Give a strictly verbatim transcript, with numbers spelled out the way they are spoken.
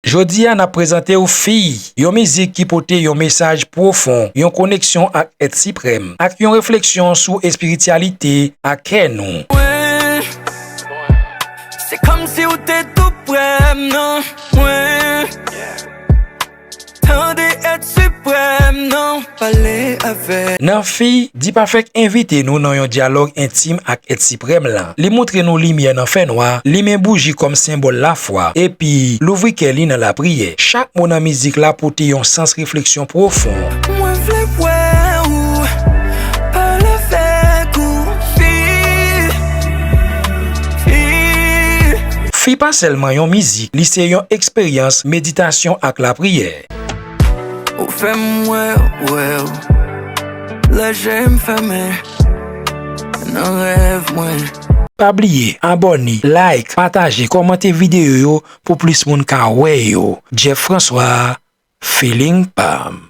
Jodi a, n ap prezante w Fi, yon mizik ki pote yon mesaj pwofon, yon koneksyon ak Èt Siprèm, ak yon refleksyon sou espirityalite ak kè nou. Mwen, se kòmsi w te tou prè m nan. Mwen, tande Èt Siprèm nan pale avè. Nan Fi, Deep Affect envite nou nan yon dyalòg entim ak Èt Siprèm lan. Li montre nou limyè nan fènwa, limen bouji kòm senbòl lafwa, epi louvri kè li nan lapriyè. Chak mo nan mizik la pote yon sans refleksyon pwofon. Mwen vle wè ou, pale avèk ou, Fi, Fi. Fi pa sèlman yon mizik, li se yon eksperyans meditasyon ak lapriyè. Ou fè m wè, wè w. Lè je m fèmen nan rèv mwen. Pa bliye abòne, like, pataje, kòmante videyo yo pou plis moun ka wè yo. Jeff François, Feeling pa m.